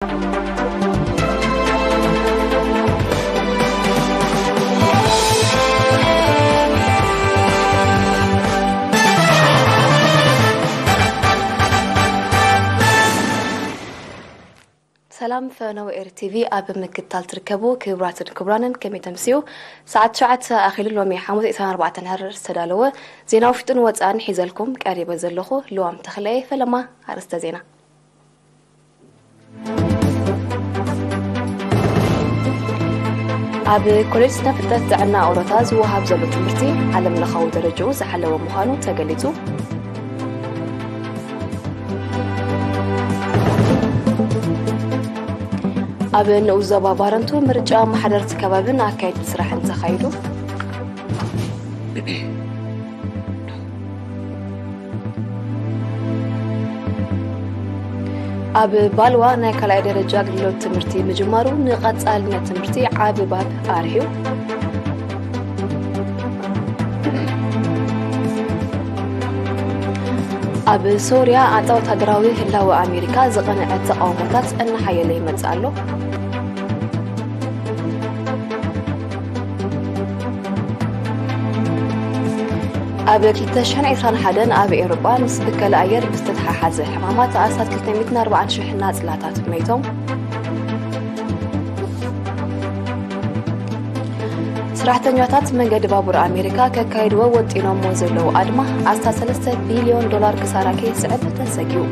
ሰላም ፈነው ኤር ቲቪ ኣብ ምክትታል ትርከቡ ክቡራትን ክቡራንን ከመይ ተምስዩ? ሰዓት ትሽዓተ ኣኺሉ ሎሚ ሓሙስ ዕስራን ኣርባዕተን ሕርር ዝተዳለወ ዜና ውሽጥን ወፃእን ሒዘልኩም ቀሪበ ዘለኹ ልዋም ተኽለየ። ፈለማ ኣርእስተ ዜና። ኣብ ኮሌጅ ስነ ፍልጠት ጥዕና ኦሮታ ዝወሃብ ዘሎ ትምህርቲ ዓለም ለኻዊ ደረጃኡ ዝሓለወ ምዃኑ ተገሊጹ። ኣብ ንኡስ ዞባ ባረንቱ ምርጫ ማሕደርቲ ከባብን ኣካየድቲ ስራሕን ተኻይዱ። ኣብ ባልዋ ናይ ካልኣይ ደረጃ ኣገልግሎት ትምህርቲ ምጅማሩ ንቐጻልነት ትምህርቲ ዓቢ ባብ ኣርሕዩ። ኣብ ሶርያ ኣንጻር ወታደራዊ ህላወ ኣሜሪካ ዝቐንዐ ተቓውሞታት እናሓየለ ይመጽእ ኣሎ። ኣብ ክልተ ሽሕን ዕስራን ሓደን ኣብ ኤውሮጳ ምስ ብከለ ኣየር ብዝተተሓሓዘ ሕማማት ኣስታት ክልተ ሚእትን ኣርባዓን ሽሕ ናጽላታት መይቶም። ሰራሕተኛታት መንገዲ ባቡር ኣሜሪካ ከካይድዎ ወጢኖሞ ዘለዉ ኣድማ ኣስታት ሰለስተ ቢልዮን ዶላር ክሳራ ከየስዕብ ተሰጊኡ።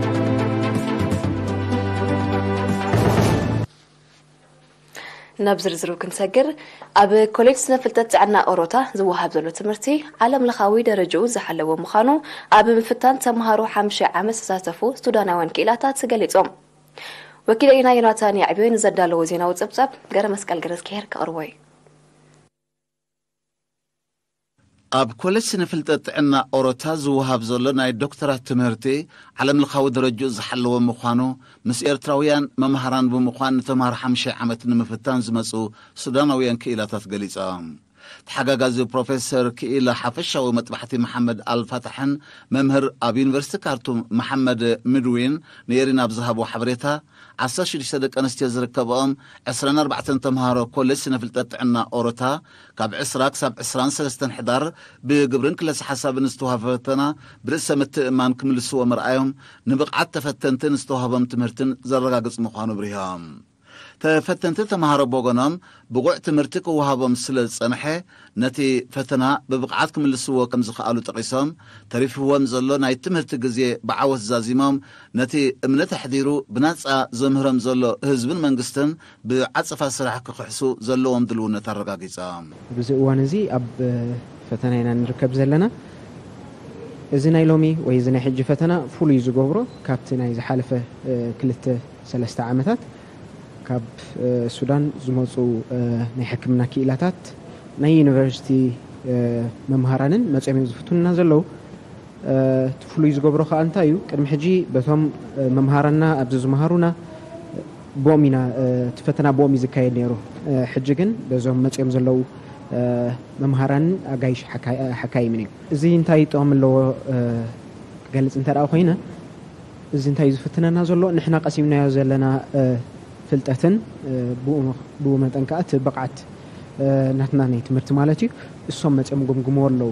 ናብ ዝርዝሩ ክንሰግር፣ ኣብ ኮሌጅ ስነ ፍልጠት ጥዕና ኦሮታ ዝወሃብ ዘሎ ትምህርቲ ዓለም ለኻዊ ደረጃኡ ዝሓለወ ምዃኑ ኣብ ምፍታን ተምሃሮ ሓምሻይ ዓመት ዝተሳተፉ ሱዳናውያን ክኢላታት ገሊጾም። ወኪለና ዮናታን ያዕብዮ ንዘዳለዎ ዜናዊ ጸብጻብ ገረ መስቀል ገረዝግሄር ከቕርቦ እዩ። ኣብ ኮሌጅ ስነ ፍልጠት ጥዕና ኦሮታ ዝወሃብ ዘሎ ናይ ዶክተራት ትምህርቲ ዓለም ለኻዊ ደረጃኡ ዝሓለወ ምዃኑ ምስ ኤርትራውያን መምሃራን ብምዃን ንተምሃሮ ሓምሻይ ዓመት ንምፍታን ዝመጹ ሱዳናውያን ክኢላታት ገሊጾም። ተሓጋጋዚ ፕሮፌሰር ክኢላ ሓፈሻዊ መጥባሕቲ መሓመድ ኣልፋታሕን መምህር ኣብ ዩኒቨርሲቲ ካርቱም መሓመድ ምድዊን ንኤሪና ኣብ ዝሃቦ ሓበሬታ፣ ዓሰርተ ሽዱሽተ ደቂ ኣንስትዮ ዝርከብኦም ዕስራን ኣርባዕተን ተምሃሮ ኮሌጅ ስነ ፍልጠት ጥዕና ኦሮታ ካብ ዕስራ ክሳብ ዕስራን ሰለስተን ሕዳር ብግብርን ክለሳ ሓሳብን ዝተዋህበ ፈተና ብርእሰ ምትእምማን ክምልስዎ ምርኣዮም ንብቕዓት ተፈተንትን ዝተዋህቦም ትምህርትን ዘረጋግጽ ምዃኑ ኣብሪሆም። ተፈተንቲ ተምሃሮ ብወገኖም ብቑዕ ትምህርቲ ክወሃቦም ስለ ዝጸንሐ ነቲ ፈተና ብብቕዓት ክምልስዎ ከም ዝኸኣሉ ጠቒሶም፣ ተሪፍዎም ዘሎ ናይ ትምህርቲ ግዜ ብዓወት ዛዚሞም ነቲ እምነት ኣሕዲሩ ብናጻ ዘምህሮም ዘሎ ህዝብን መንግስትን ብዓጸፋ ስራሕ ክኽሕሱ ዘለዎም ድልውነት ኣረጋጊጾም። ኣብዚ እዋን እዚ ኣብ ፈተና ኢና ንርከብ ዘለና። እዚ ናይ ሎሚ ወይ እዚ ናይ ሕጂ ፈተና ፍሉይ ዝገብሮ ካብቲ ናይ ዝሓለፈ ክልተ ሰለስተ ዓመታት ካብ ሱዳን ዝመፁ ናይ ሕክምና ክኢላታት ናይ ዩኒቨርሲቲ መምሃራንን መፅኦም እዮም ዝፍትኑና ዘለዉ። እቲ ፍሉይ ዝገብሮ ከዓ እንታይ እዩ? ቅድሚ ሕጂ በቶም መምሃራንና ኣብዚ ዝመሃሩና ብኦም ኢና እቲ ፈተና ብኦም እዩ ዝካየድ ነይሩ። ሕጂ ግን በዞም መፅኦም ዘለዉ መምሃራንን ኣጋይሽ ሓካይምን እዩ። እዚ እንታይ ጥቕሚ ኣለዎ ክገልፅ እንተ ደኣ ኮይነ፣ እዚ እንታይ እዩ ዝፍትነና ዘሎ? ንሕና ቀሲምናዮ ዘለና ፍልጠትን ብኡ መጠን ከዓ እቲ ብቕዓት ናትና ናይ ትምህርቲ ማለት እዩ፣ እሶም መፅኦም ይግምግምዎ ኣለዉ።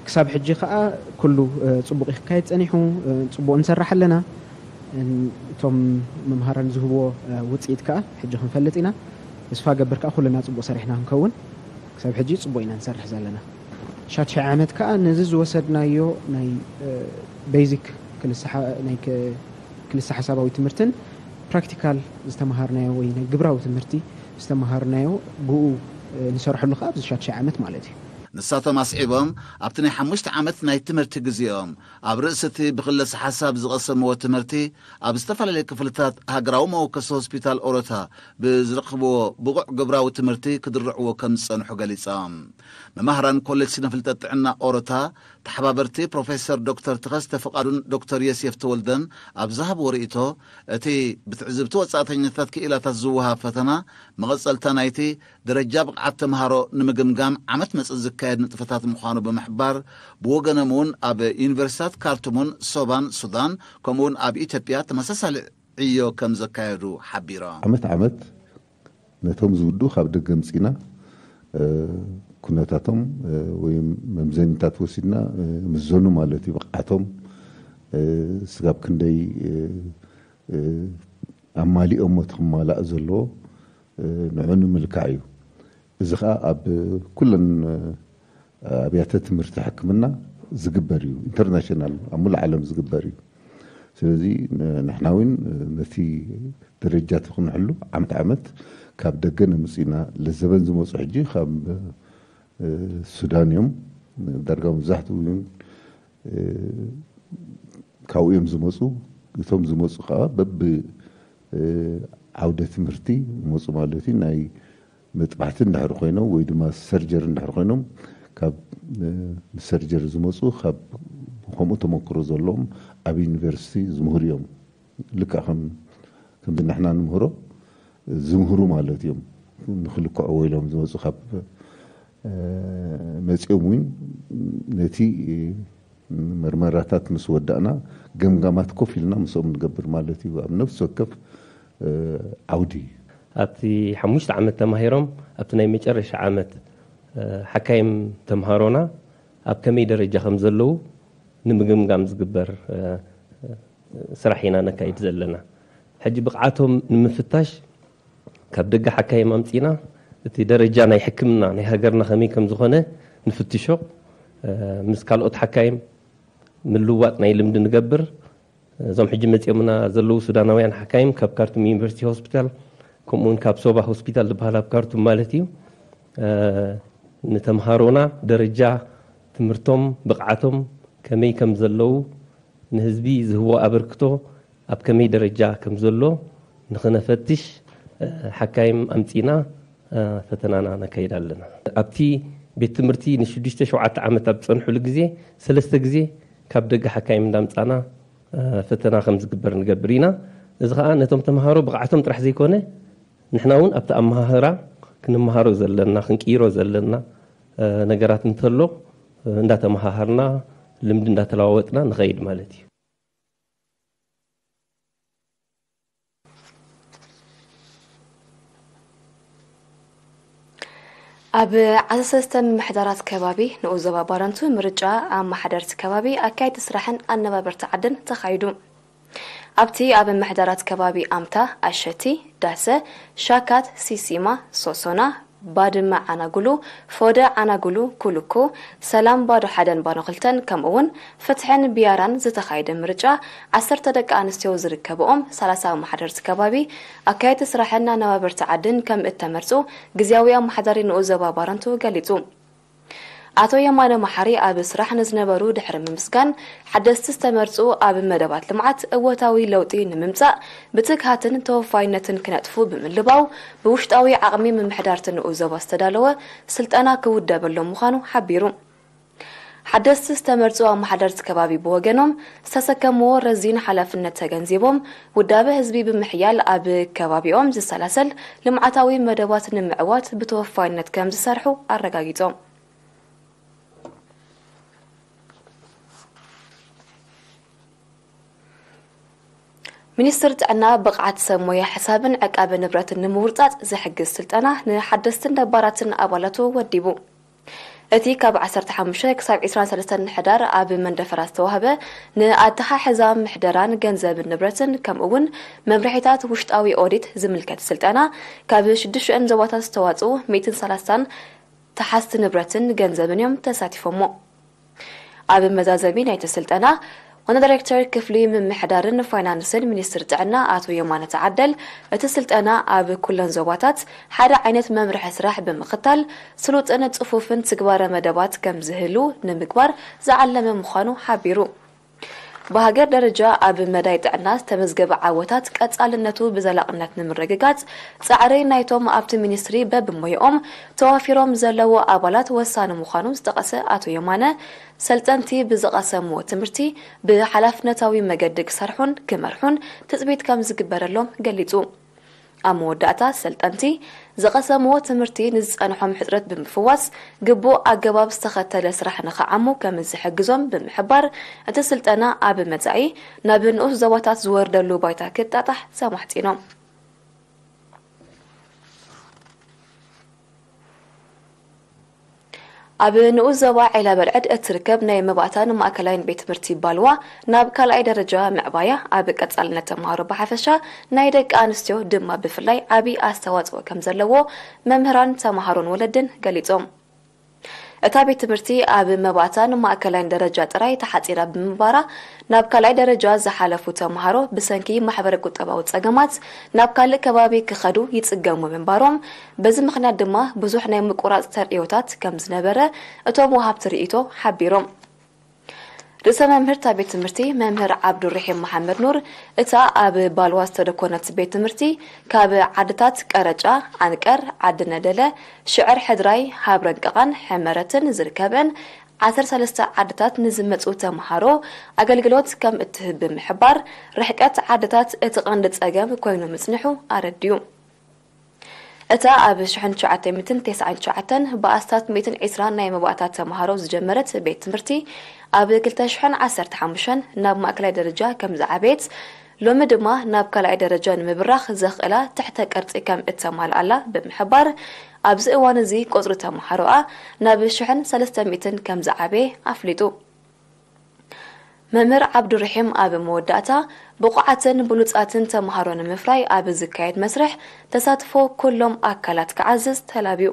ክሳብ ሕጂ ከዓ ኩሉ ፅቡቕ ይካየድ ፀኒሑ፣ ፅቡቕ ንሰርሕ ኣለና። እቶም መምሃራን ዝህብዎ ውፅኢት ከዓ ሕጂ ክንፈልጥ ኢና። ተስፋ ገብር ከዓ ኩልና ፅቡቕ ሰሪሕና ክንከውን። ክሳብ ሕጂ ፅቡቕ ኢና ንሰርሕ ዘለና። ሻድሻይ ዓመት ከዓ ነዚ ዝወሰድናዮ ናይ ቤዚክ ናይ ክልሰ ሓሳባዊ ትምህርትን ፕራክቲካል ዝተምሃርናዮ ወይ ናይ ግብራዊ ትምህርቲ ዝተምሃርናዮ ብኡ ንሰርሐሉ ከዓ ኣብዚ ሻድሻይ ዓመት ማለት እዩ። ንሳቶም ኣስዒቦም ኣብቲ ናይ ሓሙሽተ ዓመት ናይ ትምህርቲ ግዜኦም ኣብ ርእሲ እቲ ብክለሰ ሓሳብ ዝቐሰምዎ ትምህርቲ ኣብ ዝተፈላለዩ ክፍልታት ሃገራዊ መወከሲ ሆስፒታል ኦሮታ ብዝረኽብዎ ብቑዕ ግብራዊ ትምህርቲ ክድርዕዎ ከም ዝጸንሑ ገሊጾም። መማህራን ኮሌጅ ስነ ፍልጠት ጥዕና ኦሮታ ተሓባበርቲ ፕሮፌሰር ዶክተር ተኸስተ ፍቓዱን ዶክተር ዮሴፍ ተወልደን ኣብ ዝሃብዎ ርእይቶ፣ እቲ ብትዕዝብቲ ወጻእተኛታት ክኢላታት ዝወሃብ ፈተና መቐጸልታ ናይቲ ደረጃ ብቕዓት ተምሃሮ ንምግምጋም ዓመት መጽእ ዝካየድ ንጥፈታት ምዃኑ ብምሕባር፣ ብወገኖም እውን ኣብ ዩኒቨርሲታት ካርቱምን ሶባን ሱዳን ከምኡውን ኣብ ኢትዮጵያ ተመሳሳሊ ዕዮ ከም ዘካየዱ ሓቢሮም። ዓመት ዓመት ነቶም ዝውድኡ ካብ ደገ ምጺና ኩነታቶም ወይ መምዘኒታት ወሲድና ምዘኑ ማለት እዩ። ብቕዓቶም ስጋብ ክንደይ ኣማሊኦሞ እቲ ክማላእ ዘለዎ ንዑ ንምልካዕ እዩ። እዚ ከዓ ኣብ ኩለን ኣብያተ ትምህርቲ ሕክምና ዝግበር እዩ። ኢንተርናሽናል ኣብ ሙሉእ ዓለም ዝግበር እዩ። ስለዚ ንሕና እውን ነቲ ደረጃ እቲ ክንሕሉ ዓመት ዓመት ካብ ደገ ነምፅእና። ለዘበን ዝመፁ ሕጂ ካብ ሱዳን እዮም። ዳርጋ መብዛሕትኡ እውን ካብኡ እዮም ዝመፁ። እቶም ዝመፁ ከዓ በብ ዓውደ ትምህርቲ ዝመፁ ማለት እዩ። ናይ መጥባሕቲ እንድሕር ኮይኖም ወይ ድማ ሰርጀሪ እንድሕር ኮይኖም ካብ ሰርጀሪ ዝመፁ ካብ ከምኡ ተመክሮ ዘለዎም ኣብ ዩኒቨርሲቲ ዝምህሩ እዮም። ልክዕ ከም ከምዚ ንሕና ንምህሮ ዝምህሩ ማለት እዮም። ንክልክዕዎ ኢሎም ዝመፁ ካብ መፂኦም እውን ነቲ መርመራታት ምስ ወዳእና ገምጋማት ኮፍ ኢልና ምስኦም ንገብር ማለት እዩ ኣብ ነፍሲ ወከፍ ዓውዲ። ኣብቲ ሓሙሽተ ዓመት ተማሂሮም ኣብቲ ናይ መጨረሻ ዓመት ሓካይም ተምሃሮና ኣብ ከመይ ደረጃ ከም ዘለዉ ንምግምጋም ዝግበር ስራሕ ኢና ነካይድ ዘለና። ሕጂ ብቕዓቶም ንምፍታሽ ካብ ደገ ሓካይም ኣምፂና እቲ ደረጃ ናይ ሕክምና ናይ ሃገርና ከመይ ከም ዝኾነ ንፍትሾ። ምስ ካልኦት ሓካይም ምልዋጥ ናይ ልምዲ ንገብር። እዞም ሕጂ መፂኦምና ዘለዉ ሱዳናውያን ሓካይም ካብ ካርቱም ዩኒቨርሲቲ ሆስፒታል ከምኡውን ካብ ሶባ ሆስፒታል ዝበሃል ኣብ ካርቱም ማለት እዩ። ንተምሃሮና ደረጃ ትምህርቶም ብቕዓቶም ከመይ ከም ዘለዉ ንህዝቢ ዝህቦ ኣበርክቶ ኣብ ከመይ ደረጃ ከም ዘሎ ንኽነፈትሽ ሓካይም ኣምፂና ፈተናና ነካይድ ኣለና። ኣብቲ ቤት ትምህርቲ ንሽዱሽተ ሸውዓተ ዓመት ኣብ ዝፀንሕሉ ግዜ ሰለስተ ግዜ ካብ ደገ ሓካይም እንዳምፃና ፈተና ከም ዝግበር ንገብር ኢና። እዚ ከዓ ነቶም ተምሃሮ ብቕዓቶም ጥራሕ ዘይኮነ ንሕና እውን ኣብቲ ኣመሃህራ ክንመሃሮ ዘለና ክንቅይሮ ዘለና ነገራት እንተሎ እንዳተመሃሃርና ልምዲ እንዳተለዋወጥና ንኸይድ ማለት እዩ። ኣብ ዓሰርተ ሰለስተ ምምሕዳራት ከባቢ ንኡስ ዞባ ባረንቱ ምርጫ ኣመሓደርቲ ከባቢ ኣካየድቲ ስራሕን ኣነባበርቲ ዓድን ተኻይዱ። ኣብቲ ኣብ ምምሕዳራት ከባቢ ኣምታ፣ ኣሸቲ፣ ዳሰ፣ ሻካት፣ ሲሲማ፣ ሶሶና፣ ባድመ ዓናጉሉ፣ ፎደ ዓናጉሉ፣ ኩልኩ፣ ሰላም ባዶ ሓደን ባዶ ክልተን ከምኡ እውን ፍትሕን ቢያራን ዝተኻየደ ምርጫ ዓሰርተ ደቂ ኣንስትዮ ዝርከብኦም ሰላሳ ኣመሓደርቲ ከባቢ ኣካየድቲ ስራሕን ኣነባበርቲ ዓድን ከም እተመርፁ ግዝያዊ ኣመሓዳሪ ንኡስ ዞባ ባረንቱ ገሊፁ። ኣቶ የማነ መሓሪ ኣብ ስራሕ ንዝነበሩ ድሕሪ ምምስጋን ሓደስቲ ዝተመርፁ ኣብ መደባት ልምዓት እወታዊ ለውጢ ንምምፃእ ብትግሃትን ተወፋይነትን ክነጥፉ ብምልባው ብውሽጣዊ ዓቕሚ ምምሕዳር እቲ ንኡስ ዞባ ዝተዳለወ ስልጠና ክውደበሎም ምዃኑ ሓቢሩ። ሓደስቲ ዝተመርፁ ኣመሓደርቲ ከባቢ ብወገኖም ዝተሰከምዎ ረዚን ሓላፍነት ተገንዚቦም ውዳበ ህዝቢ ብምሕያል ኣብ ከባቢኦም ዝሰላሰል ልምዓታዊ መደባት ንምዕዋት ብተወፋይነት ከም ዝሰርሑ ኣረጋጊፆም። ሚኒስትር ጥዕና ብቕዓት ሰብ ሞያ ሕሳብን ዕቃበ ንብረትን ንምውርጻጽ ዝሕግዝ ስልጠና ንሓደስትን ነባራትን ኣባላቱ ወዲቡ። እቲ ካብ ዓሰርተ ሓሙሽተ ክሳብ ዕስራን ሰለስተን ሕዳር ኣብ መንደፈራ ዝተዋህበ ንኣተሓሕዛ ምሕደራን ገንዘብን ንብረትን ከምኡ እውን መምርሒታት ውሽጣዊ ኦዲት ዝምልከት ስልጠና ካብ ሽዱሽተን ዞባታት ዝተዋፅኡ ሚእትን ሰላሳን ተሓዝቲ ንብረትን ገንዘብን እዮም ተሳቲፎሞ። ኣብ መዛዘሚ ናይቲ ስልጠና ዋና ዳይሬክተር ክፍሊ ምምሕዳርን ፋይናንስን ሚኒስትር ጥዕና ኣቶ የማነ ተዓደል፣ እቲ ስልጠና ኣብ ኩለን ዞባታት ሓደ ዓይነት መምርሒ ስራሕ ብምኽታል ስሉጥን ጽፉፍን ትግባረ መደባት ከም ዝህሉ ንምግባር ዝዓለመ ምዃኑ ሓቢሩ። ብሃገር ደረጃ ኣብ መዳይ ጥዕና ዝተመዝገበ ዓወታት ቀጻልነቱ ብዘላቕነት ንምርግጋጽ ጻዕሪ ናይቶም ኣብቲ ሚኒስትሪ በብሞያኦም ተዋፊሮም ዘለዉ ኣባላት ወሳኒ ምዃኑ ዝጠቐሰ ኣቶ የማነ፣ ሰልጠንቲ ብዝቐሰምዎ ትምህርቲ ብሓላፍነታዊ መገዲ ክሰርሑን ክመርሑን ትጽቢት ከም ዝግበረሎም ገሊጹ። ኣብ መወዳእታ ሰልጠንቲ ዝቐሰምዎ ትምህርቲ ንዝጸንሖም ሕጽረት ብምፍዋስ ግቡእ ኣገባብ ዝተኸተለ ስራሕ ንኽዓሙ ከም ዝሕግዞም ብምሕባር፣ እቲ ስልጠና ኣብ መጻኢ ናብ ንኡስ ዞባታት ዝወርደሉ ባይታ ክጣጣሕ ተማሕጺኖም። ኣብ ንኡስ ዞባ ዒላ በርዕድ እትርከብ ናይ መባእታን ማእከላይን ቤት ትምህርቲ ባልዋ ናብ ካልኣይ ደረጃ ምዕባያ፣ ኣብ ቀጻልነት ተምሃሮ ብሓፈሻ ናይ ደቂ ኣንስትዮ ድማ ብፍላይ ዓቢ ኣስተዋጽኦ ከም ዘለዎ መምህራን፣ ተምሃሮን ወለድን ገሊጾም። እታ ቤት ትምህርቲ ኣብ መባእታን ማእከላይን ደረጃ ጥራይ ተሓጺራ ብምንባራ፣ ናብ ካልኣይ ደረጃ ዝሓለፉ ተምሃሮ ብሰንኪ ማሕበረ ቁጠባዊ ጸገማት ናብ ካልእ ከባቢ ክኸዱ ይጽገሙ ምንባሮም፣ በዚ ምኽንያት ድማ ብዙሕ ናይ ምቁራጽ ተርእዮታት ከም ዝነበረ እቶም ወሃብቲ ርእይቶ ሓቢሮም። ርእሰ መምህር እታ ቤት ትምህርቲ መምህር ዓብዱርሒም መሓመድ ኑር፣ እታ ኣብ ባልዋ ዝተደኮነት ቤት ትምህርቲ ካብ ዓድታት ቀረጫ፣ ዓንቀር፣ ዓዲ ነደለ፣ ሽዕር ሕድራይ፣ ሃብረን ቀቓን ሕመረትን ዝርከበን ዓሰርተ ሰለስተ ዓድታት ንዝመጹ ተምሃሮ ኣገልግሎት ከም እትህብ ብምሕባር፣ ርሕቀት ዓድታት እቲ ቀንዲ ጸገም ኮይኑ ምጽንሑ ኣረዲኡ። እታ ኣብ ሽሕን ትሽዓተ ሚእትን ተስዓን ትሽዓተን ብኣስታት ሚእትን ዕስራን ናይ መባእታ ተምሃሮ ዝጀመረት ቤት ትምህርቲ፣ ኣብ ክልተ ሽሕን ዓሰርተ ሓሙሽተን ናብ ማእከላይ ደረጃ ከም ዝዓበየት፣ ሎሚ ድማ ናብ ካልኣይ ደረጃ ንምብራኽ ዘኽእላ ትሕተ ቅርጺ ከም እተማልኣላ ብምሕባር፣ ኣብዚ እዋን እዚ ቁጽሪ ተምሃሮኣ ናብ ሽሕን ሰለስተ ሚእትን ከም ዝዓበየ ኣፍሊጡ። መምህር ዓብዱርሒም ኣብ መወዳእታ፣ ብቑዓትን ብሉጻትን ተምሃሮ ንምፍራይ ኣብ ዝካየድ መስርሕ ተሳትፎ ኩሎም ኣካላት ክዓዝዝ ተላብዩ።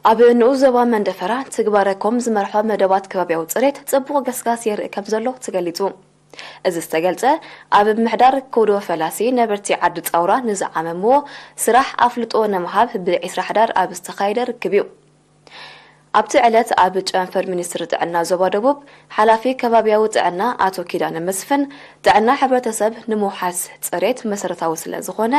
ኣብ ንኡስ ዞባ መንደፈራ ትግባረ ኮም ዝመርሖ መደባት ከባብያዊ ጽሬት ጽቡቕ ገስጋስ የርኢ ከም ዘሎ ተገሊጹ። እዚ ዝተገልጸ፣ ኣብ ምሕዳር ኮዶ ፈላሲ ነበርቲ ዓዲ ጻውራ ንዝዓመምዎ ስራሕ ኣፍልጦ ንምሃብ ብ ዕስራ ሕዳር ኣብ ዝተኻየደ ርክብ እዩ። ኣብቲ ዕለት ኣብ ጨንፈር ሚኒስትሪ ጥዕና ዞባ ደቡብ ሓላፊ ከባብያዊ ጥዕና ኣቶ ኪዳነ መስፍን፣ ጥዕና ሕብረተሰብ ንምውሓስ ጽሬት መሰረታዊ ስለ ዝኾነ፣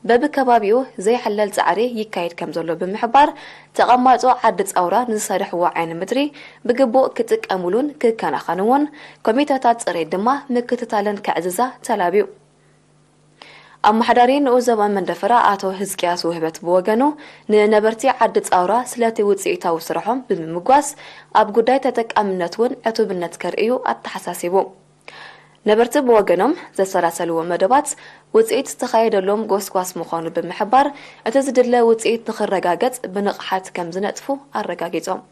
በብከባቢኡ ዘይሕለል ጻዕሪ ይካየድ ከም ዘሎ ብምሕባር፣ ተቐማጦ ዓዲ ጻውራ ንዝሰርሕዎ ዓይኒ ምድሪ ብግቡእ ክጥቀሙሉን ክከናኸንዎን፣ ኮሚተታት ጽሬት ድማ ምክትታለን ከዕዝዛ ተላብዩ። ኣመሓዳሪ ንኡስ ዞባ መንደፈራ ኣቶ ህዝቅያስ ውህበት ብወገኑ፣ ንነበርቲ ዓዲ ጻውራ ስለቲ ውጽኢታዊ ስርሖም ብምምጓስ፣ ኣብ ጉዳይ ተጠቃምነት እውን ዕቱብነት ከርእዩ ኣተሓሳሲቡ። ነበርቲ ብወገኖም ዘሰላሰልዎ መደባት ውጽኢት ዝተኻየደሎም ጎስጓስ ምዃኑ ብምሕባር፣ እቲ ዝድለ ውጽኢት ንኽረጋገጽ ብንቕሓት ከም ዝነጥፉ ኣረጋጊጾም።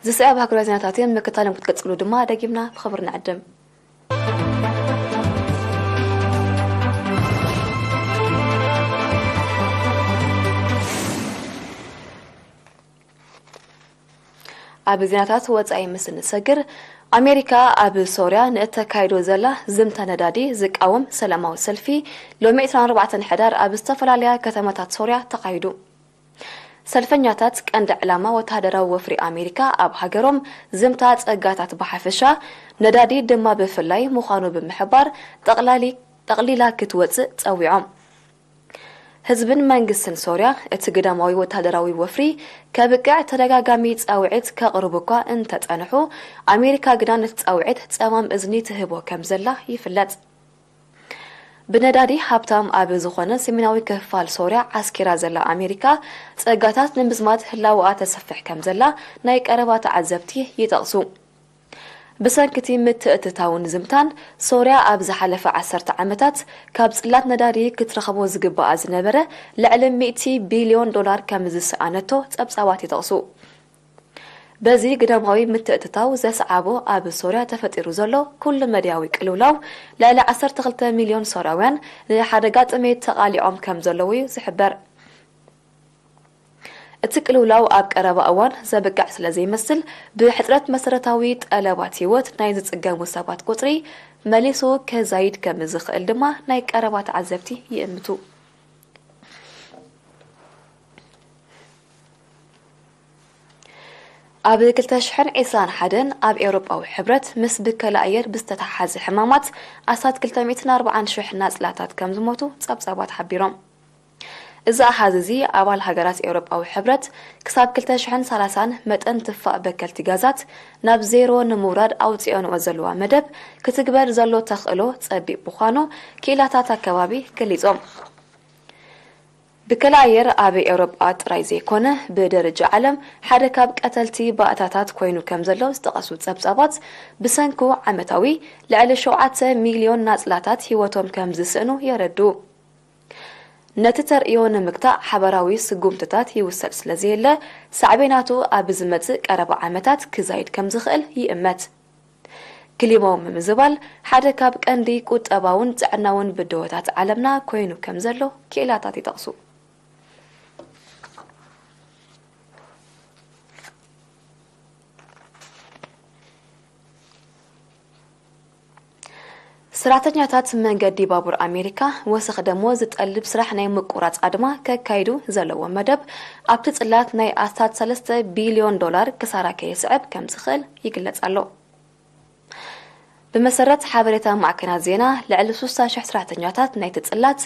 ዝስዕብ ሃገራዊ ዜናታት እዮም። ምክታሎም ክትቅጽሉ ድማ ደጊምና ብኽብሪ ንዕድም። ኣብ ዜናታት ወጻኢ ምስ እንሰግር፣ ኣሜሪካ ኣብ ሶርያ ንእተካይዶ ዘላ ዝምታ ነዳዲ ዝቃወም ሰላማዊ ሰልፊ ሎሚ ዕስራን ኣርባዕተን ሕዳር ኣብ ዝተፈላለያ ከተማታት ሶርያ ተኻይዱ። ሰልፈኛታት ቀንዲ ዕላማ ወተሃደራዊ ወፍሪ ኣሜሪካ ኣብ ሃገሮም፣ ዝምታ ጸጋታት ብሓፈሻ፣ ነዳዲ ድማ ብፍላይ ምዃኑ ብምሕባር፣ ጠቕላሊ-፣ ጠቕሊላ ክትወጽእ ጸዊዖም። ህዝብን መንግስትን ሶርያ፣ እቲ ግዳማዊ ወተሃደራዊ ወፍሪ ከብቅዕ ተደጋጋሚ ጻውዒት ከቕርቡ እኳ እንተጸንሑ፣ ኣሜሪካ ግና ነቲ ጻውዒት ጸማም እዝኒ ትህቦ ከም ዘላ ይፍለጥ። ብነዳዲ ሃብታም ኣብ ዝኾነ ሰሜናዊ ክፋል ሶርያ ዓስኪራ ዘላ ኣሜሪካ፣ ጸጋታት ንምዝማት ህላወኣ ተሰፍሕ ከም ዘላ ናይ ቀረባ ተዓዘብቲ ይጠቕሱ። ብሰንክቲ ምትእትታውን ዝምታን፣ ሶርያ ኣብ ዝሓለፈ ዓሰርተ ዓመታት ካብ ጽላት ነዳዲ ክትረኽቦ ዝግባኣ ዝነበረ ልዕሊ ሚእቲ ቢልዮን ዶላር ከም ዝሰኣነቶ ጸብጻባት ይጠቕሱ። በዚ ግዳማዊ ምትእትታው ዘስዓቦ ኣብ ሶርያ ተፈጢሩ ዘሎ ኩሉ መድያዊ ቅልውላው፣ ልዕሊ ዓሰርተ ክልተ ሚልዮን ሶርያውያን ንሓደጋ ጥሜት ተቓሊዖም ከም ዘለዉ እዩ ዝሕበር። እቲ ቅልውላው ኣብ ቀረባ እዋን ዘብቅዕ ስለ ዘይመስል፣ ብሕጽረት መሰረታዊ ጠለባት ህይወት ናይ ዝጽገሙ ሰባት ቁጽሪ መሊሱ ከዛይድ ከም ዝኽእል ድማ ናይ ቀረባ ተዓዘብቲ ይእምቱ። ኣብ ክልተ ሽሕን ዕስራን ሓደን ኣብ ኤውሮጳዊ ሕብረት ምስ ብከላ ኣየር ብዝተተሓሓዘ ሕማማት ኣስታት ክልተ ሚእትን ኣርባዓን ሽሕ ናጽላታት ከም ዝሞቱ ጸብጻባት ሓቢሮም። እዚ ኣሃዝ እዚ ኣባል ሃገራት ኤውሮጳዊ ሕብረት ክሳብ ክልተ ሽሕን ሰላሳን መጠን ትፋእ በከልቲ ጋዛት ናብ ዜሮ ንምውራድ ኣውጺኦንኦ ዘለዋ መደብ ክትግበር ዘሎ ተኽእሎ ጸቢብ ምዃኑ ክኢላታት ኣከባቢ ገሊጾም። ብከላ ኣየር ኣብ ኤውሮጳ ጥራይ ዘይኮነ ብደረጃ ዓለም ሓደ ካብ ቀተልቲ ባእታታት ኮይኑ ከም ዘሎ ዝጠቐሱ ጸብጻባት ብሰንኩ ዓመታዊ ልዕሊ ሸውዓተ ሚልዮን ናጽላታት ህይወቶም ከም ዝስእኑ የረድኡ። ነቲ ተርእዮ ንምግታእ ሓበራዊ ስጉምትታት ይውሰድ ስለ ዘየለ ሳዕቤናቱ ኣብ ዝመጽእ ቀረባ ዓመታት ክዛይድ ከም ዝኽእል ይእመት። ክሊማዊ ምምዝባል ሓደ ካብ ቀንዲ ቁጠባውን ጥዕናውን ብድሆታት ዓለምና ኮይኑ ከም ዘሎ ክኢላታት ይጠቕሱ። ሰራሕተኛታት መንገዲ ባቡር ኣሜሪካ ወሰኽ ደሞዝ ዝጠልብ ስራሕ ናይ ምቁራጽ ኣድማ ከካይዱ ዘለዎ መደብ ኣብቲ ጽላት ናይ ኣስታት ሰለስተ ቢልዮን ዶላር ክሳራ ከየስዕብ ከም ዝኽእል ይግለጽ ኣሎ። ብመሰረት ሓበሬታ ማዕከናት ዜና፣ ልዕሊ ሱሳ ሽሕ ሰራሕተኛታት ናይቲ ጽላት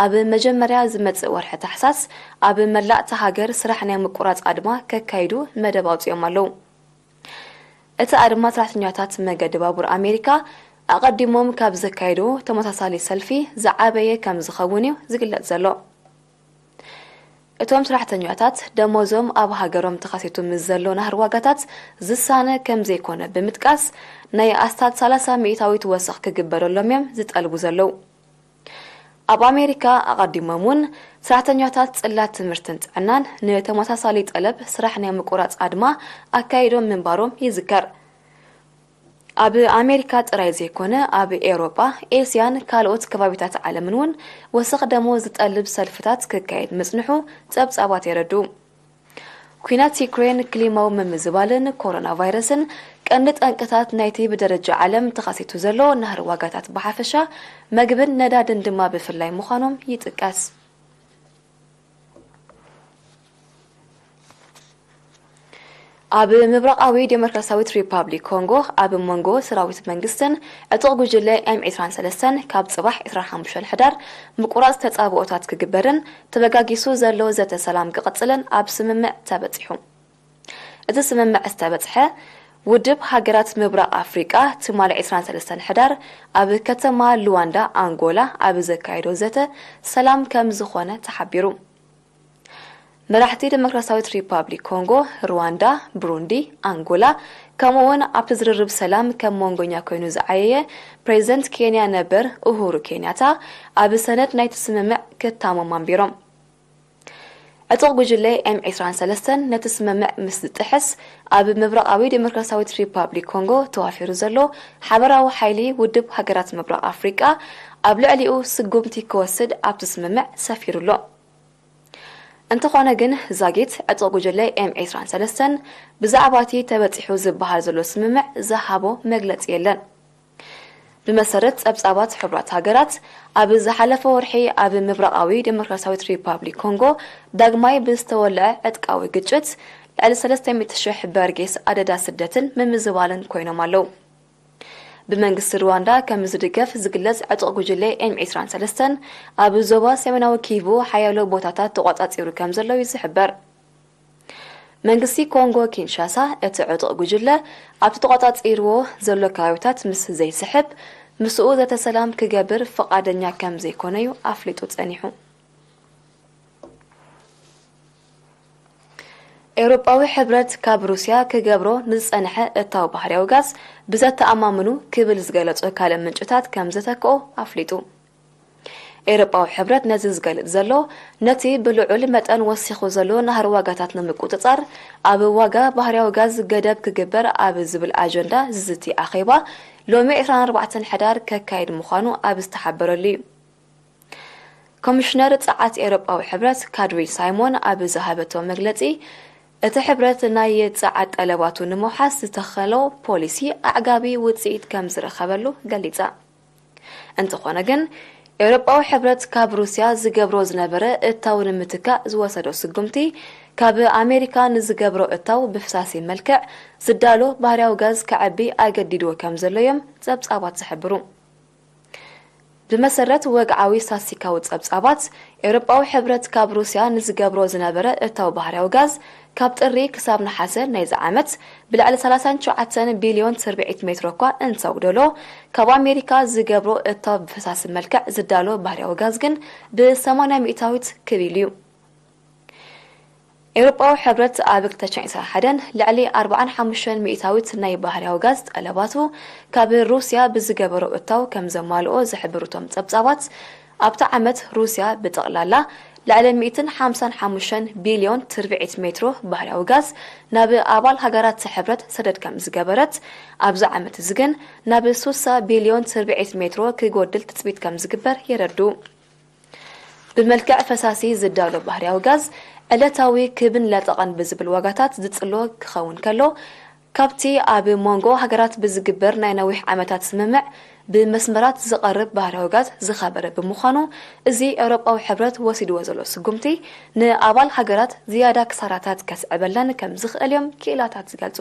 ኣብ መጀመርያ ዝመጽእ ወርሒ ታሕሳስ ኣብ መላእታ ሃገር ስራሕ ናይ ምቁራጽ ኣድማ ከካይዱ መደብ ኣውጺኦም ኣለዉ። እቲ ኣድማ ሰራሕተኛታት መገዲ ባቡር ኣሜሪካ ኣቐዲሞም ካብ ዘካየዱ ተመሳሳሊ ሰልፊ ዝዓበየ ከም ዝኸውን እዩ ዝግለጽ ዘሎ። እቶም ሰራሕተኛታት ደሞዞም ኣብ ሃገሮም ተኸሲቱ ምስ ዘሎ ናህሪ ዋጋታት ዝሳነ ከም ዘይኮነ ብምጥቃስ፣ ናይ ኣስታት ሰላሳ ሚእታዊት ወሰኽ ክግበረሎም እዮም ዝጠልቡ ዘለዉ። ኣብ ኣሜሪካ ኣቐዲሞም እውን ሰራሕተኛታት ጽላት ትምህርትን ጥዕናን ንተመሳሳሊ ጠለብ ስራሕ ናይ ምቁራጽ ኣድማ ኣካይዶም ምንባሮም ይዝከር። ኣብ ኣሜሪካ ጥራይ ዘይኮነ ኣብ ኤውሮጳ፣ ኤስያን ካልኦት ከባቢታት ዓለምን እውን ወሰኽ ደሞዝ ዝጠልብ ሰልፍታት ክካየድ ምጽንሑ ጸብጻባት የረድኡ። ኲናት ዩክሬን፣ ክሊማዊ ምምዝባልን ኮሮና ቫይረስን ቀንዲ ጠንቅታት ናይቲ ብደረጃ ዓለም ተኸሲቱ ዘሎ ናህሪ ዋጋታት ብሓፈሻ፣ መግብን ነዳድን ድማ ብፍላይ ምዃኖም ይጥቀስ። ኣብ ምብራቓዊ ዴሞክራሲያዊት ሪፓብሊክ ኮንጎ ኣብ መንጎ ሰራዊት መንግስትን ዕጡቕ ጉጅለ ኤም ዕስራን ሰለስተን ካብ ጽባሕ ዕስራን ሓሙሽተን ሕዳር ምቁራጽ ተጻብኦታት ክግበርን ተበጋጊሱ ዘሎ ዘተ ሰላም ክቕጽልን ኣብ ስምምዕ ተበጺሑ። እቲ ስምምዕ ዝተበጽሐ ውድብ ሃገራት ምብራቕ ኣፍሪቃ ትማሊ ዕስራን ሰለስተን ሕዳር ኣብ ከተማ ሉዋንዳ ኣንጎላ ኣብ ዘካየዶ ዘተ ሰላም ከም ዝኾነ ተሓቢሩ። መራሕቲ ዴሞክራሲያዊት ሪፓብሊክ ኮንጎ፣ ሩዋንዳ፣ ብሩንዲ፣ ኣንጎላ፣ ከምኡ እውን ኣብቲ ዝርርብ ሰላም ከም መንጎኛ ኮይኑ ዝዓየየ ፕሬዚደንት ኬንያ ነበር ኡሁሩ ኬንያታ ኣብ ሰነድ ናይቲ ስምምዕ ክታሞም ኣንቢሮም። ዕጡቕ ጉጅለ ኤም ዕስራን ሰለስተን ነቲ ስምምዕ ምስ ዝጥሕስ፣ ኣብ ምብራቓዊ ዴሞክራሲያዊት ሪፓብሊክ ኮንጎ ተዋፊሩ ዘሎ ሓበራዊ ሓይሊ ውድብ ሃገራት ምብራቕ ኣፍሪቃ ኣብ ልዕሊኡ ስጉምቲ ክወስድ ኣብቲ ስምምዕ ሰፊሩ ኣሎ። እንተኾነ ግን፣ ዛጊት ዕጡቕ ጉጅለ ኤም ዕስራን ሰለስተን ብዛዕባ እቲ ተበጺሑ ዝበሃል ዘሎ ስምምዕ ዝሃቦ መግለጺ የለን። ብመሰረት ጸብጻባት ሕቡራት ሃገራት፣ ኣብ ዝሓለፈ ወርሒ ኣብ ምብራቓዊ ዴሞክራሲያዊት ሪፓብሊክ ኮንጎ ዳግማይ ብዝተወልዐ ዕጥቃዊ ግጭት፣ ልዕሊ ሰለስተ ሚእቲ ሽሕ በርጌስ ኣደዳ ስደትን ምምዝባልን ኮይኖም ኣለዉ። ብመንግስቲ ሩዋንዳ ከም ዝድገፍ ዝግለጽ ዕጡቕ ጉጅለ ኤም ዕስራን ሰለስተን ኣብ ዞባ ሰሜናዊ ኪቩ ሓያሎ ቦታታት ተቖጻጺሩ ከም ዘሎ እዩ ዝሕበር። መንግስቲ ኮንጎ ኪንሻሳ እቲ ዕጡቕ ጉጅለ ኣብቲ ተቖጻጺርዎ ዘሎ ከባቢታት ምስ ዘይስሕብ፣ ምስኡ ዘተ ሰላም ክገብር ፍቓደኛ ከም ዘይኮነ እዩ ኣፍሊጡ ጸኒሑ። ኤውሮጳዊ ሕብረት ካብ ሩስያ ክገብሮ ንዝጸንሐ እታው ባህርያዊ ጋዝ ብዘተኣማምኑ ክብል ዝገለጾ ካልእ ምንጭታት ከም ዘተክኦ ኣፍሊጡ። ኤውሮጳዊ ሕብረት ነዚ ዝገልጽ ዘሎ፣ ነቲ ብልዑል መጠን ወሲኹ ዘሎ ናህሪ ዋጋታት ንምቁጽጻር፣ ኣብ ዋጋ ባህርያዊ ጋዝ ገደብ ክግበር ኣብ ዝብል ኣጀንዳ ዝዝቲ ኣኼባ ሎሚ ዕስራን ኣርባዕተን ሕዳር ከካይድ ምዃኑ ኣብ ዝተሓበረሉ እዩ። ኮሚሽነር ጸዓት ኤውሮጳዊ ሕብረት ካድሪ ሳይሞን ኣብ ዝሃበቶ መግለጺ፣ እቲ ሕብረት ናይ ጸዓት ጠለባቱ ንምውሓስ ዝተኸሎ ፖሊሲ ኣዕጋቢ ውጽኢት ከም ዝረኸበሉ ገሊጻ። እንተኾነ ግን፣ ኤውሮጳዊ ሕብረት ካብ ሩስያ ዝገብሮ ዝነበረ እታው ንምትካእ ዝወሰዶ ስጉምቲ ካብ ኣሜሪካ ንዝገብሮ እታው ብፍሳሲ መልክዕ ዝዳሎ ባህርያዊ ጋዝ ከዐቢ ኣገዲድዎ ከም ዘሎ እዮም ጸብጻባት ዝሕብሩ። ብመሰረት ወግዓዊ ስታትስቲካዊ ጸብጻባት፣ ኤውሮጳዊ ሕብረት ካብ ሩስያ ንዝገብሮ ዝነበረ እታው ባህርያዊ ጋዝ ካብ ጥሪ ክሳብ ነሓሰ ናይዚ ዓመት ብልዕሊ ሰላሳን ትሽዓተን ቢልዮን ትርብዒት ሜትሮ እኳ እንተጉደሎ፣ ካብ ኣሜሪካ ዝገብሮ እታው ብፈሳሲ መልክዕ ዝዳሎ ባህርያዊ ጋዝ ግን ብ ሰማንያ ሚእታዊት ክብ ኢሉ እዩ። ኤውሮጳዊ ሕብረት ኣብ ክልተ ሽሕን ዕስራን ሓደን ልዕሊ ኣርባዓን ሓሙሽተን ሚእታዊት ናይ ባህርያዊ ጋዝ ጠለባቱ ካብ ሩስያ ብዝገበሮ እታው ከም ዘማልኦ ዝሕብሩ እቶም ጸብጻባት፣ ኣብቲ ዓመት ሩስያ ብጠቕላላ ልዕሊ ሚእትን ሓምሳን ሓሙሽተን ቢልዮን ትርብዒት ሜትሮ ባህርያዊ ጋዝ ናብ ኣባል ሃገራት ሕብረት ሰደድ ከም ዝገበረት፣ ኣብዚ ዓመት እዚ ግን ናብ ሱሳ ቢልዮን ትርብዒት ሜትሮ ክጎድል ትጽቢት ከም ዝግበር የረድኡ። ብመልክዕ ፈሳሲ ዝዳሎ ባህርያዊ ጋዝ ዕለታዊ ክብን ለጠቐን ብዝብል ዋጋታት ዝጽሎ ክኸውን ከሎ፣ ካብቲ ኣብ መንጎ ሃገራት ብዝግበር ናይ ነዊሕ ዓመታት ስምምዕ ብመስመራት ዝቐርብ ባህርያዊ ጋዝ ዝኸበረ ብምዃኑ፣ እዚ ኤውሮጳዊ ሕብረት ወሲድዎ ዘሎ ስጉምቲ ንኣባል ሃገራት ዝያዳ ክሳራታት ከስዕበለን ከም ዝኽእል እዮም ክኢላታት ዝገልጹ።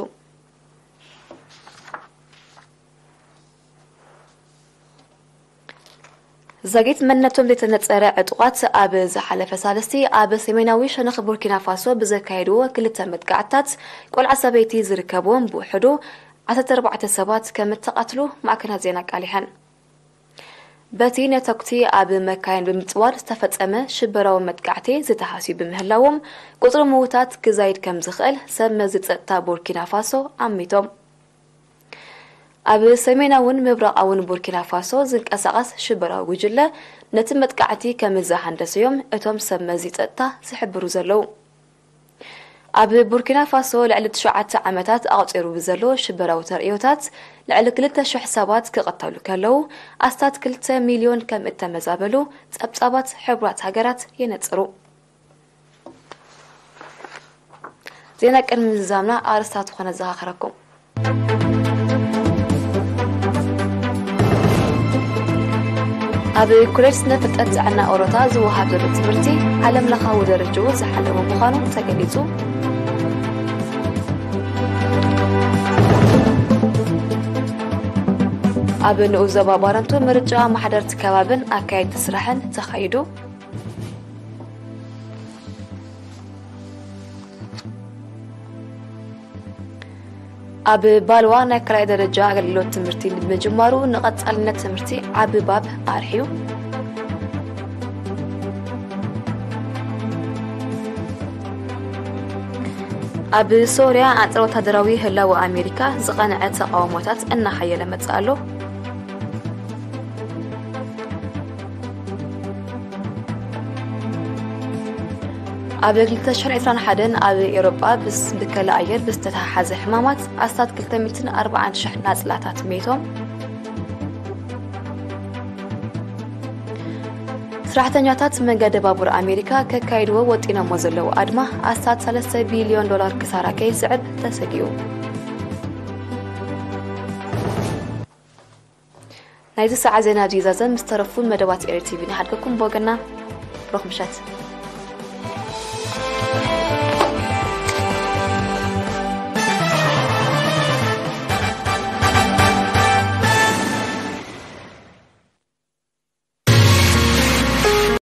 ዛጊት መንነቶም ዘይተነጸረ ዕጡቓት ኣብ ዝሓለፈ ሳልስቲ ኣብ ሰሜናዊ ሸነኽ ቡርኪና ፋሶ ብዘካየድዎ ክልተ መጥቃዕትታት፣ ቆልዓ ሰበይቲ ዝርከብዎም ብውሕዱ ዓሰርተ ኣርባዕተ ሰባት ከም እተቐትሉ ማዕከናት ዜና ኣቃሊሐን። በቲ ነተኩቲ ኣብ መካይን ብምጽዋር ዝተፈጸመ ሽበራዊ መጥቃዕቲ ዝተሃስዩ ብምህላዎም፣ ቁጽሪ ምዉታት ክዛይድ ከም ዝኽእል ሰብ መዚ ጸጥታ ቡርኪና ፋሶ ኣሚቶም። ኣብ ሰሜናውን ምብራቓውን ቡርኪና ፋሶ ዝንቀሳቐስ ሽበራዊ ጉጅለ ነቲ መጥቃዕቲ ከም ዝሃንደሰዮም እቶም ሰብ መዚ ጸጥታ ዝሕብሩ ዘለዉ። ኣብ ቡርኪና ፋሶ ልዕሊ ትሽዓተ ዓመታት ኣቑጺሩ ብዘሎ ሽበራዊ ተርእዮታት፣ ልዕሊ ክልተ ሽሕ ሰባት ክቕተሉ ከለዉ፣ ኣስታት ክልተ ሚልዮን ከም እተመዛበሉ ጸብጻባት ሕቡራት ሃገራት የነጽሩ። ዜና ቅድሚ ምዝዛምና ኣርእስታት ኮነ ዘኻኽረኩም። ኣብ ኮሌጅ ስነ ፍልጠት ጥዕና ኦሮታ ዝወሃብ ዘሎ ትምህርቲ ዓለም ለኻዊ ደረጃኡ ዝሓለወ ምዃኑ ተገሊጹ። ኣብ ንኡስ ዞባ ባረንቱ ምርጫ ኣመሓደርቲ ከባብን ኣካየድቲ ስራሕን ተኻይዱ። ኣብ ባልዋ ናይ ካልኣይ ደረጃ ኣገልግሎት ትምህርቲ ንምጅማሩ ንቐጻልነት ትምህርቲ ዓቢ ባብ ኣርሕዩ። ኣብ ሶርያ ኣንጻር ወታደራዊ ህላወ ኣሜሪካ ዝቐንዐ ተቓውሞታት እናሓየለ መጽእ ኣሎ። ኣብ ክልተ ሽሕን ዕስራን ሓደን ኣብ ኤውሮጳ ምስ ብከላ ኣየር ብዝተተሓሓዘ ሕማማት ኣስታት ክልተ ሚእትን ኣርባዓን ሽሕ ናጽላታት ሜቶም። ሰራሕተኛታት መንገዲ ባቡር ኣሜሪካ ከካይድዎ ወጢኖሞ ዘለዉ ኣድማ ኣስታት ሰለስተ ቢልዮን ዶላር ክሳራ ከየስዕብ ተሰጊኡ። ናይዚ ሰዓት ዜና ኣብዚ ይዛዘም። ምስ ተረፉ መደባት ኤሪ ቲቪ ንሓድገኩም። ብወገና ብሩኽ ምሸት።